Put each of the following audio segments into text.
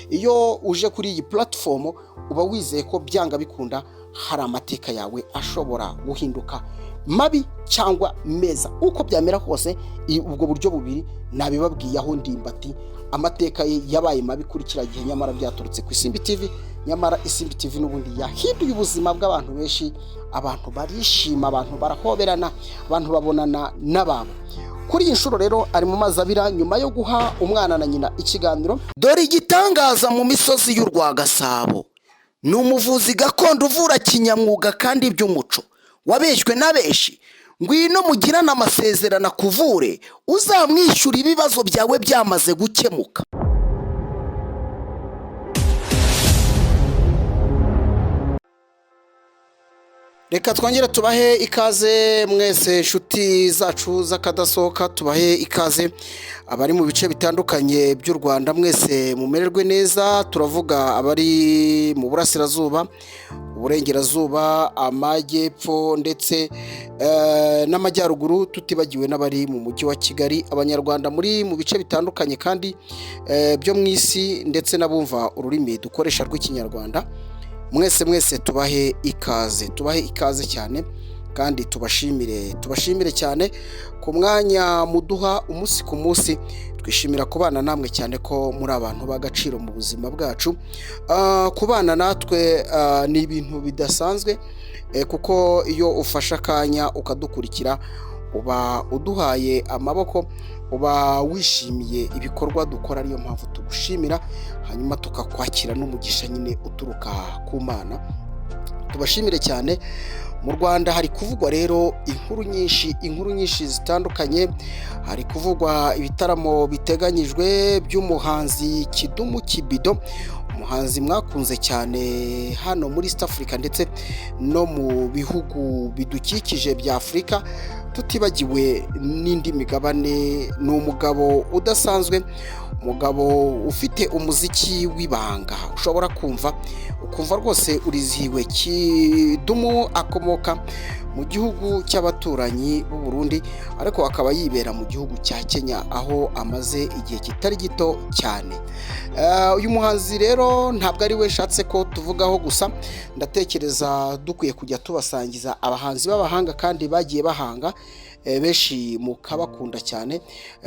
Iyo uje kuri iyi platform, uba wizeye ko byanga bikunda hari amateka yawe ashobora guhinduka mabi cyangwa meza. Uko byamera kose, ubwo buryo bubiri nabibabwiye. Aho Ndimbati amateka ye yabaye mabi kuri kiriya gihe, nyamara byaturutse ku Isimbi TV. Nyamara Isimbi TV n'ubundi yahinduye ubuzima bw'abantu benshi. Abantu barishima, abantu barahoberana, abantu babonana n'ababo. Kuri iyi nshuro rero ari mu mazi abira nyuma yo guha umwana na nyina ikiganiro. Dore igitangaza mu misozi y'u Rwagasabo ni umuvuzi gakondo uvura kinyamwuga kandi by'umuco wabeshywe na benshi. Ngwino mugirane amasezerano akuvure, uzamwishyura ibibazo byawe byamaze gukemuka. Reka twongere tubahe ikaze mwese, inshuti zacu z'akadasohoka. Tubahe ikaze abari mu bice bitandukanye by'u Rwanda, mwese mumererwe neza. Turavuga abari mu burasirazuba, uburengerazuba, amajyepfo ndetse n'amajyaruguru, tutibagiwe n'abari mu Mujyi wa Kigali. Abanyarwanda muri mu bice bitandukanye kandi byo mu isi, ndetse n'abumva ururimi dukoresha rw'Ikinyarwanda, mwese mwese tubahe ikaze, tubahe ikaze cyane kandi tubashimire, tubashimire cyane ku mwanya muduha umunsi ku munsi. Twishimira kubana namwe cyane ko muri abantu b'agaciro mu buzima bwacu. Kubana natwe ni ibintu bidasanzwe, kuko iyo ufashe akanya ukadukurikira, uba uduhaye amaboko, uba wishimiye ibikorwa dukora. Ariyo mpamvu tugushimira, hanyuma tukakwakira n'umugisha nyine uturuka ku Mana. Tubashimire cyane. Mu Rwanda hari kuvugwa rero inkuru nyinshi, inkuru nyinshi zitandukanye. Hari kuvugwa ibitaramo biteganyijwe by'umuhanzi Kidumu Kibido, umuhanzi mwakunze cyane hano muri East Africa ndetse no mu bihugu bidukikije bya Afurika, tutibagiwe n'indi migabane. Ni umugabo udasanzwe, umugabo ufite umuziki w'ibanga ushobora kumva ukumva rwose urizihiwe. Kidumu akomoka mu gihugu cy'abaturanyi b'u Burundi, ariko akaba yibera mu gihugu cya Kenya, aho amaze igihe kitari gito cyane. Uyu muhanzi rero ntabwo ari we nshatse ko tuvugaho gusa. Ndatekereza dukwiye kujya tubasangiza abahanzi b'abahanga kandi bagiye bahanga, benshi mukabakunda cyane,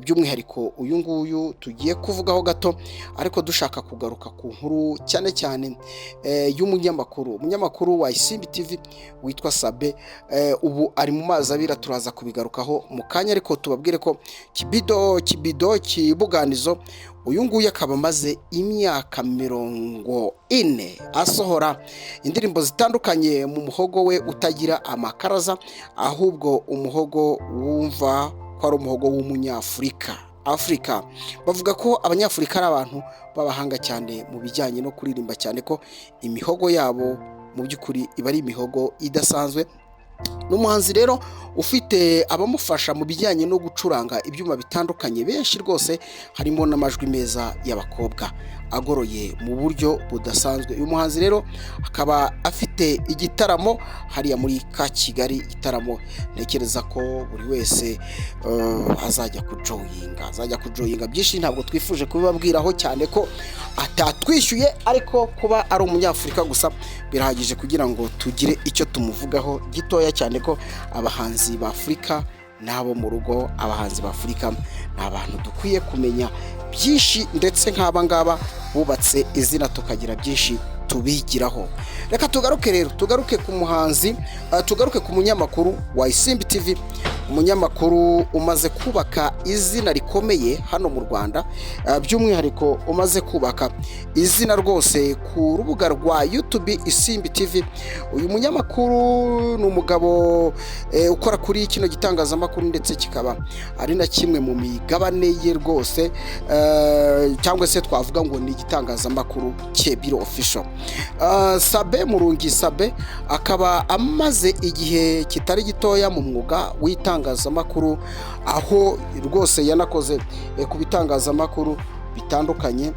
by'umwihariko uyu nguyu tugiye kuvugaho gato, ariko dushaka kugaruka ku nkuru cyane cyane y'umunyamakuru, umunyamakuru wa Isimbi TV witwa Sabe. Ubu ari mu mazi abira, turaza kubigarukaho mu kanya, ariko tubabwire ko Kibido, Kibido Kibuganizo, uyu nguyu akaba amaze imyaka 40 asohora indirimbo zitandukanye mu muhogo we utagira amakaraza, ahubwo umuhogo wumva ko ari umuhogo w'Umunyafurika. Afurika, bavuga ko Abanyafurika ari abantu b'abahanga cyane mu bijyanye no kuririmba, cyane ko imihogo yabo mu by'ukuri iba ari imihogo idasanzwe. Ni umuhanzi rero ufite abamufasha mu bijyanye no gucuranga ibyuma bitandukanye benshi rwose, harimo n'amajwi meza y'abakobwa agoroye mu buryo budasanzwe. Uyu muhanzi rero akaba afite igitaramo hariya muri ka Kigali, igitaramo ntekereza ko buri wese azajya kujoyinga, azajya kujoyinga. Byinshi ntabwo twifuje kubibabwiraho cyane ko atatwishyuye, ariko kuba ari Umunyafurika gusa birahagije kugira ngo tugire icyo tumuvugaho gitoya, cyane ko abahanzi ba Afurika n'abo mu rugo, abahanzi ba Afurika ni abantu dukwiye kumenya byinshi, ndetse nk'aba ngaba bubatse izina tukagira byinshi tubigiraho. Reka tugaruke rero, tugaruke ku muhanzi, tugaruke ku munyamakuru wa Isimbi TV, umunyamakuru umaze kubaka izina rikomeye hano mu Rwanda, by'umwihariko umaze kubaka izina rwose ku rubuga rwa YouTube Isimbi TV. Uyu munyamakuru ni umugabo ukora kuri kino gitangazamakuru, ndetse kikaba ari na kimwe mu migabane ye rwose, cyangwa se twavuga ngo ni igitangazamakuru cye biro official. Sabe Murungi Sabe akaba amaze igihe kitari gitoya mu mwuga w'itangazamakuru, aho rwose yanakoze ku bitangazamakuru bitandukanye,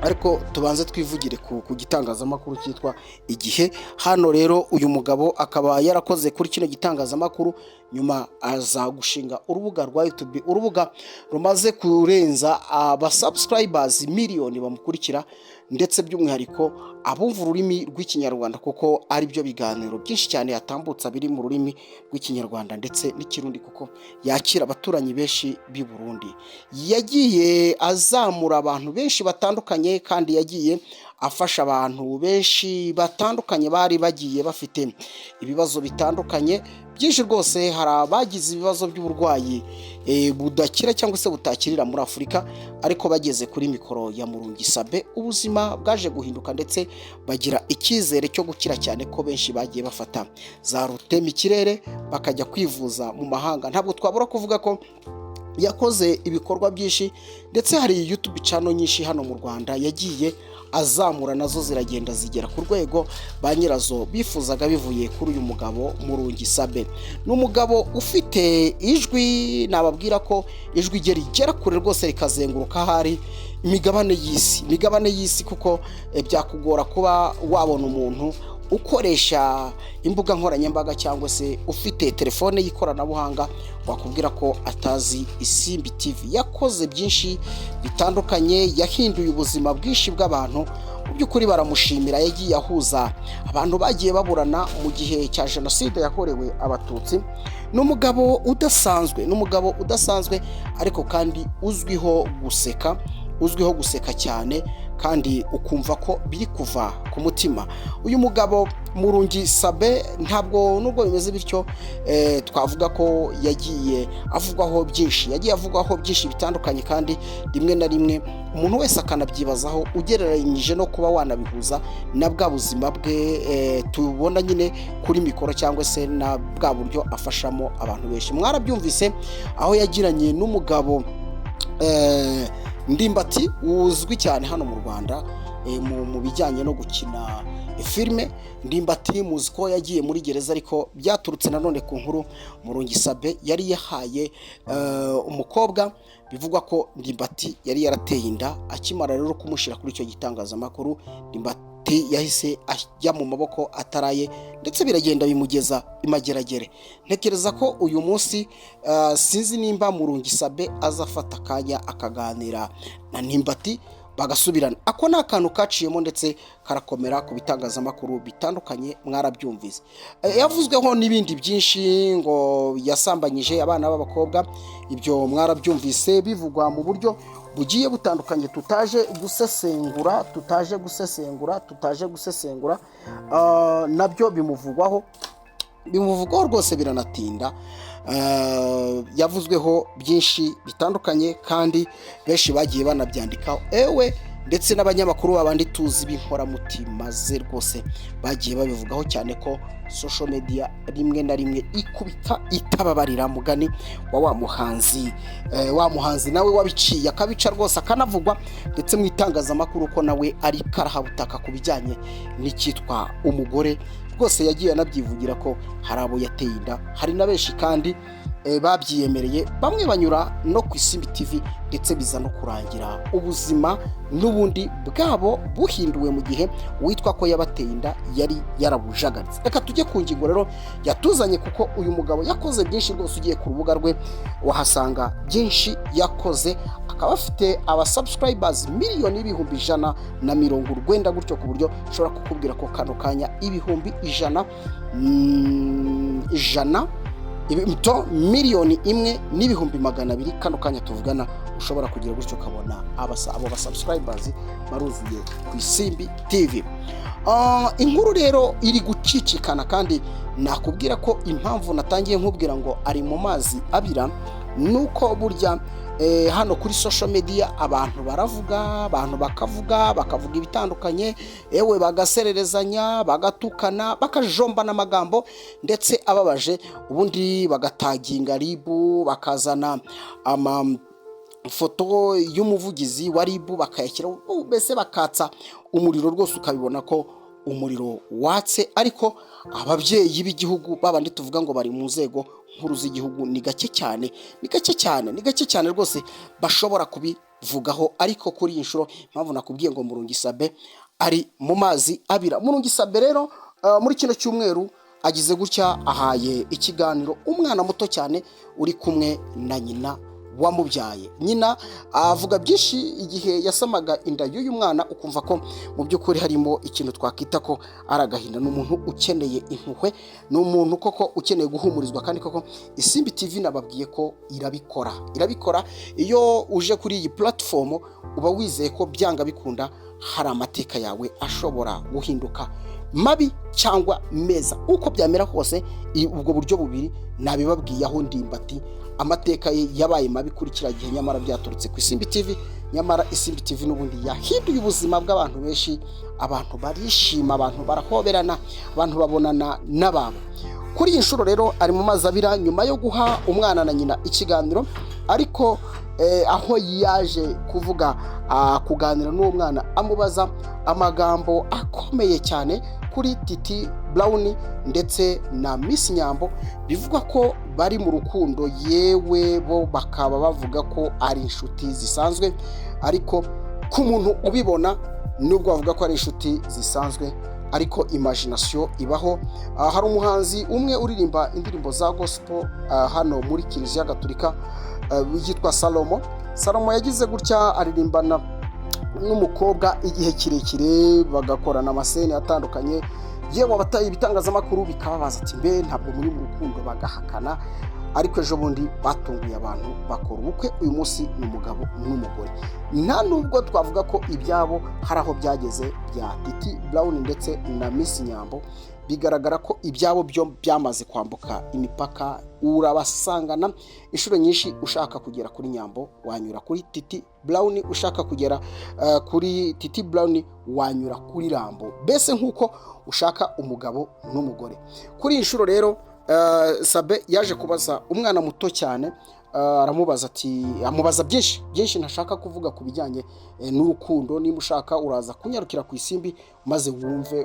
ariko tubanze twivugire ku gitangazamakuru cyitwa Igihe. Hano rero uyu mugabo akaba yarakoze kuri kino gitangazamakuru. Nyuma aza gushinga urubuga rwa YouTube, urubuga rumaze kurenza abasubscribers miliyoni bamukurikira, ndetse by'umwihariko abumva ururimi rw'Ikinyarwanda, kuko ari byo biganiro byinshi cyane yatambutsa biri mu rurimi rw'Ikinyarwanda ndetse n'Ikirundi, kuko yakira abaturanyi benshi b'i Burundi. Yagiye azamura abantu benshi batandukanye, kandi yagiye afasha abantu benshi batandukanye bari bagiye bafite ibibazo bitandukanye byinshi rwose. Hari abagize ibibazo by'uburwayi budakira cyangwa se butakirira muri Afurika, ariko bageze kuri mikoro ya Murungi Sabe ubuzima bwaje guhinduka, ndetse bagira icyizere cyo gukira, cyane ko benshi bagiye bafata za rutemikirere bakajya kwivuza mu mahanga. Ntabwo twabura kuvuga ko yakoze ibikorwa byinshi, ndetse hari YouTube channel nyinshi hano mu Rwanda yagiye azamura, nazo ziragenda zigera ku rwego ba nyirazo bifuzaga bivuye kuri uyu mugabo Murungi Sabe. Ni umugabo ufite ijwi, nababwira ko ijwi rye rigera kure rwose, rikazenguruka ahari imigabane y'isi, imigabane y'isi, kuko byakugora kuba wabona umuntu ukoresha imbuga nkoranyambaga cyangwa se ufite telefone y'ikoranabuhanga wakubwira ko atazi Isimbi TV. Yakoze byinshi bitandukanye, yahinduye ubuzima bwinshi bw'abantu, mu by'ukuri baramushimira. Yagiye ahuza abantu bagiye baburana mu gihe cya Jenoside yakorewe Abatutsi. Ni umugabo udasanzwe, ni umugabo udasanzwe, ariko kandi uzwiho guseka, uzwiho guseka cyane, kandi ukumva ko biri kuva ku mutima. Uyu mugabo Murungi Sabe, ntabwo nubwo bimeze bityo, twavuga ko yagiye avugwaho byinshi, yagiye avugwaho byinshi bitandukanye, kandi rimwe na rimwe umuntu wese akanabyibazaho ugereranyije no kuba wanabihuza na bwa buzima bwe tubona nyine kuri mikoro, cyangwa se na bwa buryo afashamo abantu benshi. Mwarabyumvise aho yagiranye n'umugabo Ndimbati, uzwi cyane hano mu Rwanda mu bijyanye no gukina filime. Ndimbati muzi ko yagiye muri gereza, ariko byaturutse nanone ku nkuru Murungi Sabe yari yahaye umukobwa bivugwa ko Ndimbati yari yarateye inda. Akimara rero kumushyira kuri icyo gitangazamakuru, Ndimbati yahise ajya mu maboko ataraye, ndetse biragenda bimugeza imageragere. Ntekereza ko uyu munsi sinzi nimba Murungi Sabe azafata akanya akaganira na Ndimbati bagasubirana. Ako ni akantu kaciyemo ndetse karakomera ku bitangazamakuru bitandukanye, mwarabyumvise. Yavuzweho n'ibindi byinshi, ngo yasambanyije abana b'abakobwa. Ibyo mwarabyumvise bivugwa mu buryo bugiye butandukanye, tutaje gusesengura, tutaje gusesengura, tutaje gusesengura. Nabyo bimuvugwaho, bimuvugwaho rwose biranatinda. Yavuzweho byinshi bitandukanye, kandi benshi bagiye banabyandikaho, ewe ndetse n'abanyamakuru babandi tuzi b'inkoramutima ze rwose bagiye babivugaho cyane, ko social media rimwe na rimwe ikubita itababarira, mugani wa muhanzi, wa muhanzi nawe wabiciye akabica rwose, akanavugwa ndetse mu itangazamakuru ko nawe ari karahabutaka ku bijyanye n'icyitwa umugore. Rwose yagiye anabyivugira ko hari abo yateye inda, hari na benshi kandi babyiyemereye, bamwe banyura no ku Isimbi TV, ndetse biza no kurangira ubuzima n'ubundi bwabo buhinduwe mu gihe uwitwa ko yabateye inda yari yarabujagaritse. Reka tujye ku ngingo rero yatuzanye, kuko uyu mugabo yakoze byinshi rwose. Ugiye ku rubuga rwe wahasanga byinshi yakoze, akaba afite abasubscribers 1,190,000 gutyo, ku buryo ushobora kukubwira ko kano kanya ibihumbi ijana ijana 1,200,000 kano kanya tuvugana, ushobora kugira gutyo ukabona abo basubscribers baruzuye ku Isimbi TV. Inkuru rero iri gucicikana, kandi nakubwira ko impamvu natangiye nkubwira ngo ari mu mazi abira, nuko burya hano kuri social media abantu baravuga, abantu bakavuga, bakavuga ibitandukanye, ewe bagasererezanya, bagatukana, bakajombana amagambo ndetse ababaje, ubundi bagataginga RIB, bakazana ama foto y'umuvugizi wa RIB bakayashyiraho, mbese bakatsa umuriro rwose, ukabibona ko umuriro watse. Ariko ababyeyi b'igihugu babandi tuvuga ngo bari mu nzego nkuru z'igihugu, ni gake cyane, ni gake cyane, ni gake cyane rwose bashobora kubivugaho. Ariko kuri iyi nshuro, impamvu nakubwiye ngo Murungi Sabe ari mu mazi abira, Murungi Sabe rero muri kino cyumweru Agize gutya ahaye ikiganiro umwana muto cyane uri kumwe na nyina wamubyaye. Nyina avuga byinshi igihe yasamaga inda y'uyu mwana, ukumva ko mu by'ukuri harimo ikintu twakwita ko ari agahinda. Ni umuntu ukeneye impuhwe, ni umuntu koko ukeneye guhumurizwa, kandi koko Isimbi TV nababwiye ko irabikora, irabikora. Iyo uje kuri iyi platform uba wizeye ko byanga bikunda hari amateka yawe ashobora guhinduka mabi cyangwa meza, uko byamera kose. Ubwo buryo bubiri nabibabwiye, aho Ndimbati amateka ye yabaye mabi kuri kiriya gihe, nyamara byaturutse ku Isimbi TV. Nyamara Isimbi TV n'ubundi yahinduye ubuzima bw'abantu benshi, abantu barishima, abantu barahoberana, abantu babonana n'ababo. Kuri iyi nshuro rero ari mu mazi abira nyuma yo guha umwana na nyina ikiganiro, ariko aho yaje kuvuga, kuganira n'uwo mwana, amubaza amagambo akomeye cyane kuri Titi Brown ndetse na Miss Nyambo, bivugwa ko bari mu rukundo, yewe bo bakaba bavuga ko ari inshuti zisanzwe. Ariko ku muntu ubibona, nubwo bavuga ko ari inshuti zisanzwe, ariko imagination ibaho. Hari umuhanzi umwe uririmba indirimbo za gospel hano muri Kiliziya Gatolika yitwa Salomo. Salomo yagize gutya aririmbana n'umukobwa igihe kirekire, bagakorana amascene atandukanye, yewe abataye ibitangazamakuru bikababaza ati: "Mbe ntabwo muri mu rukundo?" Bagahakana, ariko ejo bundi batunguye abantu bakora ubukwe. Uyu munsi ni umugabo n'umugore. Nta nubwo twavuga ko ibyabo hari aho byageze bya Titi Brown ndetse na Miss Nyambo, bigaragara ko ibyabo byo byamaze kwambuka imipaka. Urabasangana inshuro nyinshi. Ushaka kugera kuri Nyambo wanyura kuri Titi Brown, ushaka kugera kuri Titi Brown wanyura kuri Rambo, mbese nk'uko ushaka umugabo n'umugore. Kuri iyi nshuro rero Sabe yaje kubaza umwana muto cyane, aramubaza ati, amubaza byinshi byinshi ntashaka kuvuga ku bijyanye n'urukundo. Niba ushaka uraza kunyarukira ku Isimbi maze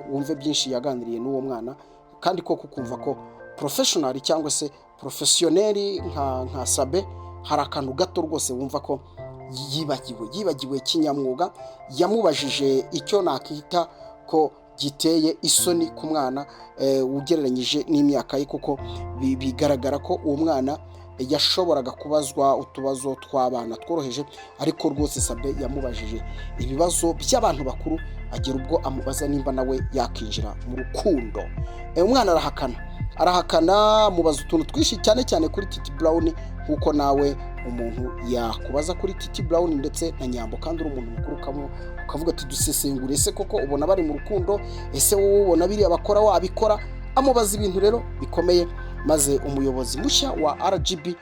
wumve byinshi yaganiriye n'uwo mwana, kandi koko ukumva ko professional cyangwa se professionnel nka Sabe hari akantu gato rwose wumva ko yibagiwe kinyamwuga. Yamubajije icyo nakita ko giteye isoni ku mwana ugereranyije n'imyaka ye, kuko bigaragara ko uwo mwana yashoboraga kubazwa utubazo tw'abana tworoheje, ariko rwose Sabe yamubajije ibibazo by'abantu bakuru, agera ubwo amubaza nimba nawe yakinjira mu rukundo. Umwana arahakana, arahakana, amubaza utuntu twinshi cyane cyane kuri Titi Brown, nk'uko nawe umuntu yakubaza kuri Titi Brown ndetse na Nyambo, kandi uri umuntu mukuru, ukavuga ati: "Dusesengure, ese koko ubona bari mu rukundo? Ese wowe ubona biriya bakora wabikora?" Amubaza ibintu rero bikomeye, maze umuyobozi mushya wa RGB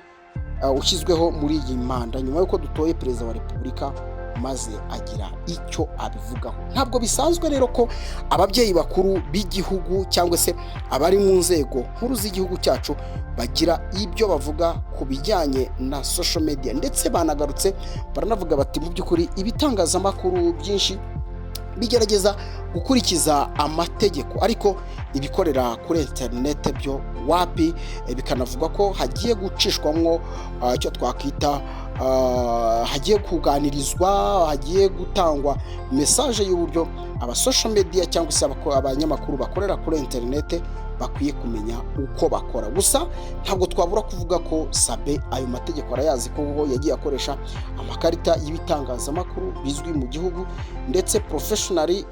ushyizweho muri iyi manda nyuma y'uko dutoye perezida wa repubulika, maze agira icyo abivugaho. Ntabwo bisanzwe rero ko ababyeyi bakuru b'igihugu cyangwa se abari mu nzego nkuru z'igihugu cyacu bagira ibyo bavuga ku bijyanye na social media. Ndetse banagarutse baranavuga bati: "Mu by'ukuri ibitangazamakuru byinshi bigerageza gukurikiza amategeko, ariko ibikorera kuri interinete byo wapi." Bikanavugwa ko hagiye gucishwamwo icyo twakwita hagiye kuganirizwa, hagiye gutangwa message y'uburyo aba social media cyangwa se abanyamakuru bakorera kuri interinete bakwiye kumenya uko bakora. Gusa ntabwo twabura kuvuga ko Sabe ayo mategeko arayazi, kuko yagiye akoresha amakarita y'ibitangazamakuru bizwi mu gihugu, ndetse professionally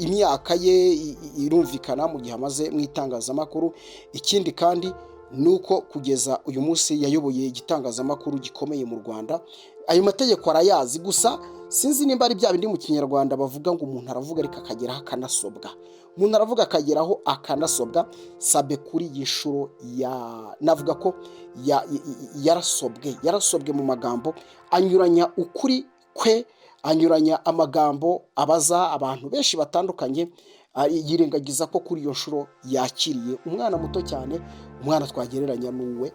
imyaka ye irumvikana mu gihe amaze mu itangazamakuru. Ikindi kandi ni uko kugeza uyu munsi yayoboye igitangazamakuru gikomeye mu Rwanda. Ayo mategeko arayazi. Gusa sinzi nimba ari bya bindi mu Kinyarwanda bavuga ngo umuntu aravuga ariko akageraho akanasobwa, umuntu aravuga akageraho akanasobwa. Sabe kuri iyi nshuro ya navuga ko yarasobwe mu magambo, anyuranya ukuri kwe, anyuranya amagambo, abaza abantu benshi batandukanye, yirengagiza ko kuri iyo nshuro yakiriye umwana muto cyane, umwana twagereranya n'uwe,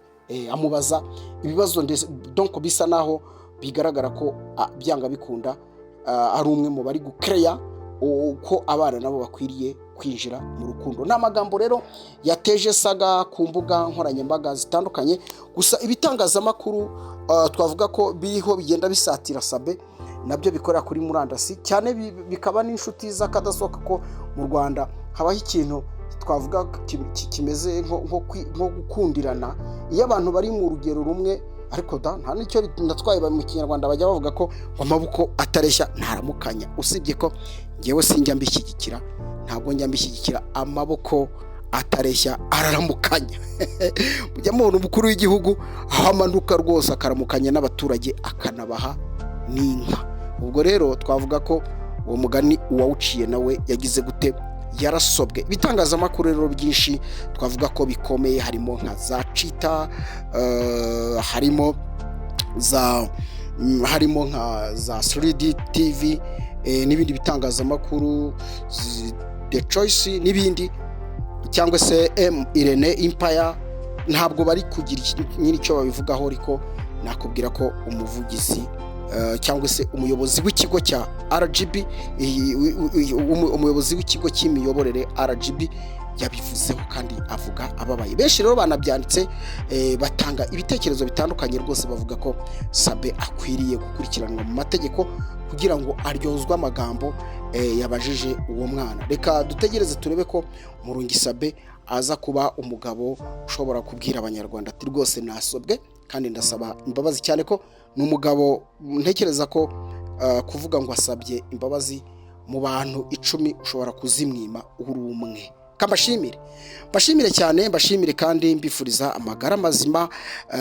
amubaza ibibazo ndetse donc bisa naho bigaragara ko byanga bikunda ari umwe mu bari gukereya uko abana nabo bakwiriye kwinjira mu rukundo. Ni amagambo rero yateje saga ku mbuga nkoranyambaga zitandukanye. Gusa ibitangazamakuru twavuga ko biriho bigenda bisatira Sabe nabyo bikorera kuri murandasi cyane, bikaba n'inshuti z'akadasohoka, ko mu Rwanda habaho ikintu Twavuga kimeze nko gukundirana iyo abantu bari mu rugero rumwe. Ariko da, nta n'icyo natwaye. Mu Kinyarwanda bajya bavuga ko ngo amaboko atareshya ntaramukanya, usibye ko ngewe sinjya mbishyigikira, ntabwo njya mbishyigikira. Amaboko atareshya araramukanya. Mujya mubona umukuru w'igihugu aho amanuka rwose akaramukanya n'abaturage, akanabaha n'inka. Ubwo rero twavuga ko uwo mugani uwawuciye nawe yagize gute? Yarasobwe. Ibitangazamakuru rero byinshi twavuga ko bikomeye, harimo nka za Chita, harimo nka za 3D TV, n'ibindi bitangazamakuru, The Choice n'ibindi, cyangwa se M Irene Empire, ntabwo bari kugira nyine icyo babivugaho. Ariko nakubwira ko umuvugizi, cyangwa se umuyobozi w'ikigo cya RGB, umuyobozi w'ikigo cy'imiyoborere RGB, yabivuzeho kandi avuga ababaye. Benshi rero banabyanditse, batanga ibitekerezo bitandukanye rwose, bavuga ko Sabe akwiriye gukurikiranwa mu mategeko kugira ngo aryozwe amagambo yabajije uwo mwana. Reka dutegereze turebe ko Murungi Sabe aza kuba umugabo ushobora kubwira Abanyarwanda ati: "Rwose nasobwe kandi ndasaba imbabazi", cyane ko ni umugabo ntekereza ko kuvuga ngo asabye imbabazi, mu bantu 10 ushobora kuzimwima uri umwe. Mbashimire, mbashimire cyane, mbashimire kandi mbifuriza amagara mazima,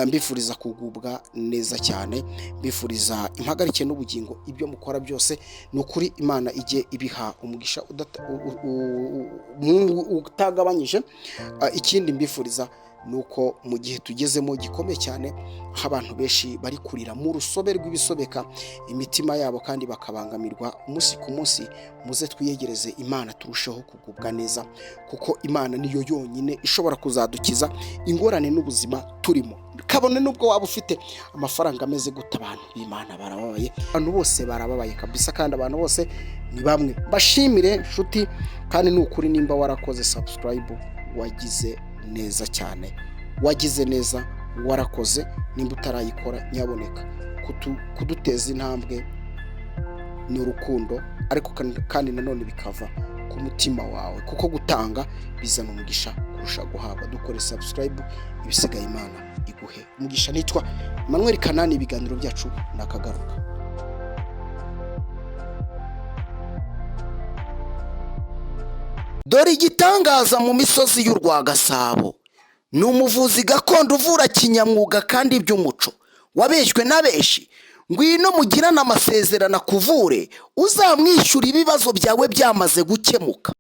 mbifuriza kugubwa neza cyane, mbifuriza impagarike n'ubugingo. Ibyo mukora byose, ni ukuri Imana ijye ibiha umugisha utagabanyije. Ikindi mbifuriza ni uko mu gihe tugezemo gikomeye cyane, aho abantu benshi bari kurira mu rusobe rw'ibisobeka imitima yabo kandi bakabangamirwa umunsi ku munsi, muze twiyegereze Imana turusheho kugubwa neza, kuko Imana niyo yonyine ishobora kuzadukiza ingorane n'ubuzima turimo, kabone n'ubwo waba ufite amafaranga ameze gute. Abantu b'Imana barababaye, abantu bose barababaye kabisa, kandi abantu bose ni bamwe. Mbashimire nshuti, kandi ni ukuri nimba warakoze subscribe, wagize neza cyane, wagize neza, warakoze. Nimba utarayikora, nyaboneka, kuduteza intambwe ni urukundo, ariko kandi nanone bikava ku mutima wawe, kuko gutanga bizana umugisha kurusha guhabwa. Dukore subscribe, ibisigaye Imana iguhe umugisha. Nitwa Emmanuel Kanani, ibiganiro byacu nakagaruka. Dore igitangaza mu misozi y'u Rwagasabo: ni umuvuzi gakondo uvura kinyamwuga kandi by'umuco, wabeshywe na benshi. Ngwino mugirane amasezerano akuvure, uzamwishyura ibibazo byawe byamaze gukemuka.